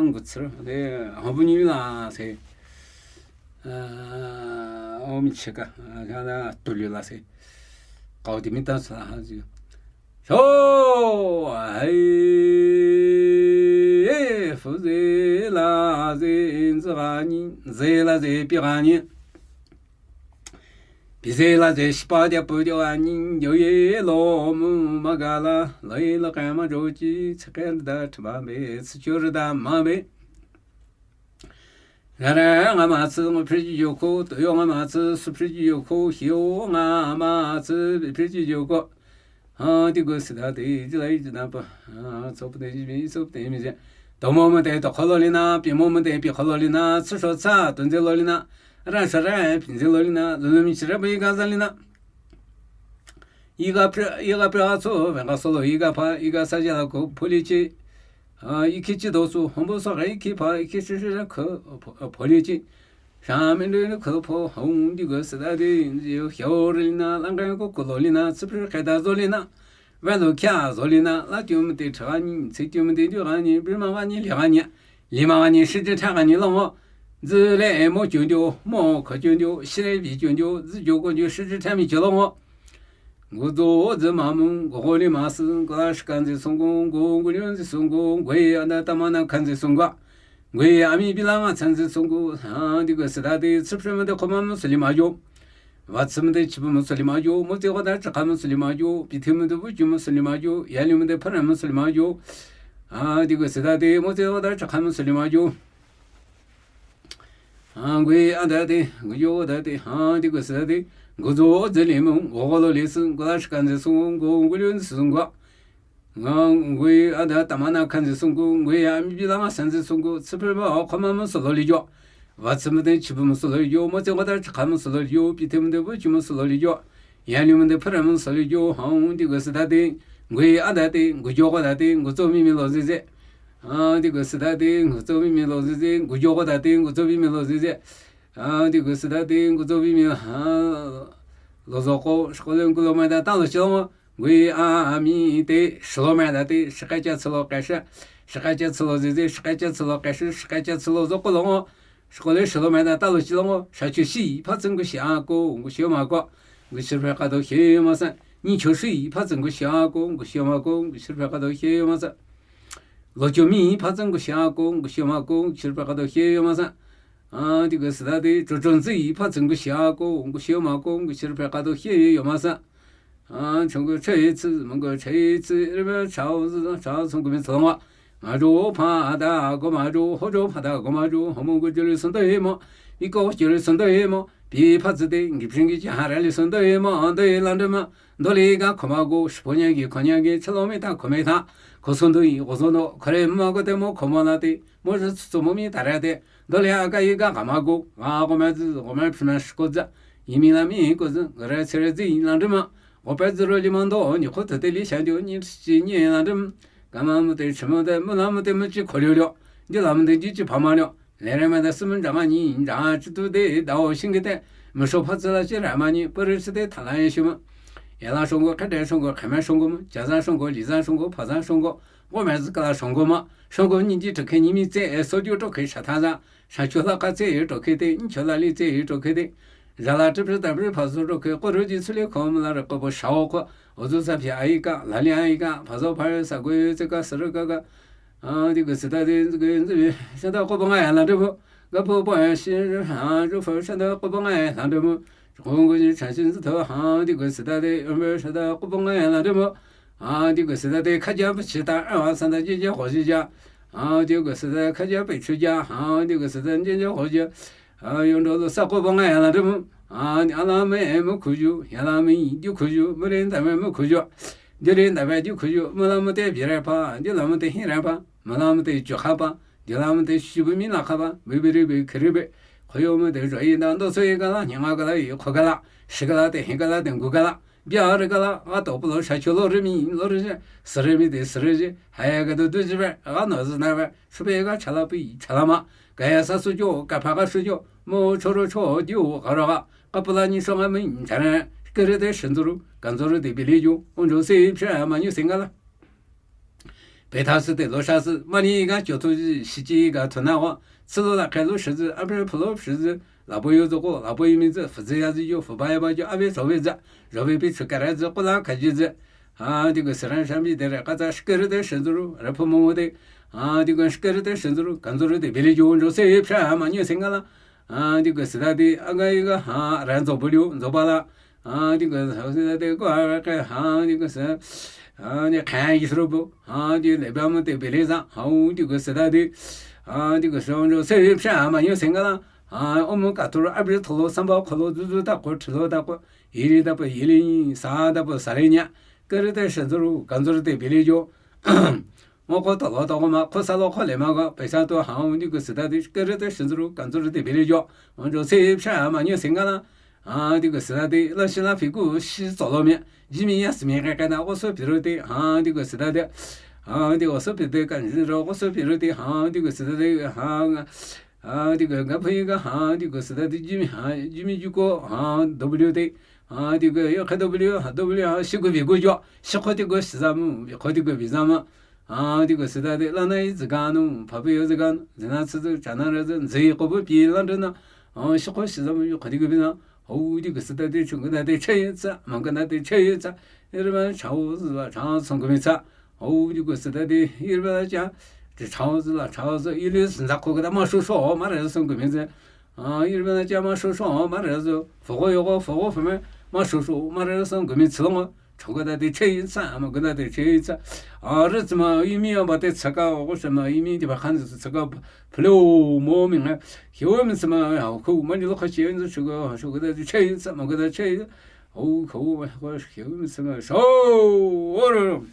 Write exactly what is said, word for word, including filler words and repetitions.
Ngu tsürü, de, habu nyi la se. A, om cheka, a, ya da tuli la se. Kau di mi ta sa ha zi. So, ai, e, fu ze la ze, nzi ga ni, ze la ze, pi ga ni. Pi ze la ze, shi pa dia pu dia ga ni, yo ye lo mu ma ga la, lo ye lo ka ma jo ji, tsa ka da ta ma be, tsa jo da ma be. Rara nga ma tsü, ngo phri ji yo ko, to yo nga ma tsü, su phri ji yo ko, hio nga ma tsü, bi phri ji yo ko. Ha, di gu si da de, ji la yi ji na pa. Ha, so pu de ji mi, so pu de mi je. To mo mo de, to kho lo li na, pi mo mo de, pi kho lo li na, tsü sho tsa, to nze lo li na. Ra sha ra, pi nze lo li na, lo lo mi chi ra, pi ga za li na. Yi ga pra, yi ga pra tso, wen ga so lo, yi ga pa, yi ga sa ja la ko, pu li chi. A, yi ki chi do su, hon bo so ga yi ki pa, yi ki shi shi ra ko, pu, pu li chi. Sha mi lu lu ko po, hong di gu si da de, ji yo hio ri li na, lang ga ko ko lo li na, tsu pri ka da zo li na. Wen lo kya zo li na, la ju mi de cha ni, tsi ju mi de ju ga ni, bi ma ga ni, li ga ni. Li ma ga ni, shi ji cha ga ni lo mo. Zi le e mo ju ju, mo ko ju ju, shi le bi ju ju, zi ju ko ju, shi ji cha mi ju lo mo. Ngu zo zi ma mu, ngu go li ma si, ngu la shi kan zi sung gu, ngu ngu li zi sung gu, ngu yi a da ta ma na kan zi sung gu. Ngu yi a mi bi la nga can zi sung gu, ha, di gu si da de, tsu pri mo de ko ma mu si li ma ju. Wa tsü mo de chi bu mo si li ma ju, mo zi go da cha ka mo si li ma ju, pi ti mo de bu ju mo si li ma ju, ya li mo de pa ra mo si li ma ju. Ha, di gu si da de, mo zi go da cha ka mo si li ma ju. Ha, ngu yi a da de, ngu yo da de, ha, di gu si da de, ngu zo zi li mu, ngu go lo li si, ngu la shi kan zi sung gu, ngu ngu li zi sung gu. Nga ngu yi a da ta ma na kan zi sung gu, ngu yi a mi bi la nga san zi sung gu, tsu pri mo ko ma mo si lo li ju. Wa tsü mo de chi bu mo si lo li ju, mo zi go da cha ka mo si lo li ju, pi ti mo de bu ju mo si lo li ju. Ya li mo de pa ra mo si lo li ju, hong di gu si da de, ngu yi a da de, ngu jo go da de, ngu zo mi mi lo zi zi. A, di gu si da de, ngu zo mi mi lo zi zi, ngu jo go da de, ngu zo mi mi lo zi zi. A, di gu si da de, ngu zo mi mi, ha, lo zo ko, shi ko le ngu lo ma da ta lo chi lo mo. Ngu yi a mi de, shi lo ma da de, shi ka cha tsu lo ka shi, shi ka cha tsu lo zi zi, shi ka cha tsu lo ka shi, shi ka cha tsu lo zo ko lo mo. Shi ko le shi lo ma da ta lo chi lo mo. Sha chu shi, pa tsü ngu shi a ko, ngu shi ma ko. Ngu shi pa ka do hie ma sa. Ni chu shi, pa tsü ngu shi a ko, ngu shi ma ko, ngu shi pa ka do hie ma sa. Lo chu mi, pa tsü ngu shi a ko, ngu shi ma ko, ngu shi pa ka do hie ma sa. A, di gu si da de, chu chu zi, pa tsü ngu shi a ko, ngu shi ma ko, ngu shi pa ka do hie yo ma sa. A, chung gu che tsi, mung gu che tsi, ri me chao zi, chao chung gu mi tso nga. Nga zhu pa da gu ma zhu, ho zhu pa da gu ma zhu, ho mung gu ju li sun de mo, i ko ju li sun de mo, pi pa tsi de, ngi pring gi cha ha ra li sun de mo, an de la de ma, do li ga ko ma gu, shi po nya gi ko nya gi, cha lo mi ta ko mi ta, ko sun de, ko sun do, ko re ma gu de mo, ko ma la de, mo zhi tsu mo mi ta ra de, do li a ga yi ga ga ma gu, ga gu ma zi, gu ma phi ma shi ko za, yi mi la mi ko zi, ga re che re zi, la de ma, gu pa zi ro li ma do, ni ko ta de li sha de, ni chi ni la de ma, Ka ma mo de, chi mo de, mo la mo de, mo chi ko liu liu. Ji la mo de, ji chi pa ma liu. Le re ma de, si mo ja ma ni, ja chi tu de, da o shin ge de. Mo sho pa zi la chi ra ma ni, pa ri chi de, ta la ye shi mo. Ya la shong gu, ka de shong gu, ka ma shong gu mo. Ja za shong gu, li za shong gu, pa za shong gu. Wo ma zi ka la shong gu ma. Shong gu ni ji zhe ke ni mi ze, e so ju zhe ke sha ta za. Sha chu la ka ze, zhe ke de, ni chu la li ze, zhe ke de. Za la zhe pi da pi pa zo zhe ke, ko ru ji su li ko mo la re ko bo sha o ko. O zu sa pi a yi ka, la li a yi ka, pa zo pa re sa gu yu ze ka, sa re ka ka. A, di gu si da de, zi gu yu zi bi, sha da ko bo nga ya la de bo. Ga bo bo ya shi, ha, zhu fo sha da ko bo nga ya la de bo. Zhu gu ji cha shi zi to, ha, di gu si da de, yong be sha da ko bo nga ya la de bo. A, di gu si da de, ka ja bu chi ta, a, wa san da ji ja ho ji ja. A, di gu si da, ka ja bu chi ja, ha, di gu si da, ji ja ho ja. A, yong do lo sa ko bo nga ya la de mo. A, ni a la me e mo ku ju, ya la me yi ju ku ju, mo le nda me mo ku ju. Ju le nda me ju ku ju, mo la mo te bi re pa, ju la mo te hi re pa, mo la mo te ju ha pa, ju la mo te shi bu mi la ha pa, bi bi ri bi ki ri bi. Ko yo mo te zho yi da, do so yi ga la, ni nga ga la, yi ko ga la, shi ga la, te hi ga la, te ngu ga la. Bia re ga la, a to pu lo sha chu lo re mi, lo re je, si re mi te si re je, ha ya ga do du ji be, a no zi na be, shu be ga cha la pi, cha la ma, ga ya sa su jo, ga pa ga shu jo, mo cho ro cho, ju ga ro ga, ga pu la ni shong a mi, cha re, ke re de shen zu ru, gan zu ru de bi li ju, on ju si, psha ma ni sing ga la. Pethasü te loshasü, mani ga kyo thu zi, shichi ga thuna wa, tsülo la khe lo shizü, abre phülo shizü, lapo yo zoko, lapo yo mi zü, füzü ya zü yo, füba ya ba yo, abe so be zü, zo be pi chu kara zü, kola kaji zü. Ha, digo seran shambi de re, kaza shikere de shenzuru, repo mo de. Ha, digo shikere de shenzuru, kanzuru de, bili yo, jo se, psha, ma nyo sengala. Ha, digo sida de, aga iga, ha, ran zo bulio, zo bala. Ha, digo sida de, ko ara ke, ha, digo se, ha, ni khan yisrubu, ha, di lebra mo te bele za, ha, digo sida de, ha, digo se, jo se, psha, ma nyo sengala. Ha, omo katuru, abri tholo, samba kholo, zuzu ta ko, thilo ta ko, yili ta po, yili, sa ta po, sare nya. Kere de shenzuru, kanzuru de, bili yo. Ngo ko tolo to ma, ko salo ko le ma ga, pesa to, ha, digo sida de, kere de shenzuru, kanzuru de, bili yo. Ngo jo se, psha, ma nyo sengala. Ha, digo sida de, la shi la fi gu, shi zolo mi. Jimi ya simi ka ka na, oso piro de, ha, digo sida de. Ha, digo oso piro de, kanzuru, oso piro de, ha, digo sida de, ha, ha, digo ga phi ga, ha, digo sida de, jimi, ha, jimi juko, ha, W de. Ha, digo yo ka W, ha, W, ha, shi gu bi gu yo. Shi ko digo shi za mu, bi ko digo bi za ma. Ha, digo sida de, la na i zga nu, pa bi yo zga nu, zina tsu zu, cha na re zu, zi ko bu pi la de na. Ha, shi ko shi za mu, yo ko digo bi na. Ho, digo sida de, chu ga na de, che yi za, ma ga na de, che yi za. Iri ma, cha wo zi la, cha song ko mi za. Ho, digo sida de, iri ma cha, de cha wo zi la, cha wo zi, ili sin za ko ga da, ma shu shu, ma re song ko mi za. Ha, iri ma cha, ma shu shu, ma re zu, fo go yo go, fo go fo me, ma shu shu, ma re song ko mi za long. Chogada de che sa, ma gada de che sa. A, re tsma, imi a ba te tsaka, o se ma, imi de ba khan tsaka, plo mo mi nga. Hiu mi tsma, ha, khu, ma ni lo kha che, nzo chogada de che sa, ma gada che. O, khu, ma, khu, hiu mi tsma, so, o, ro, ro.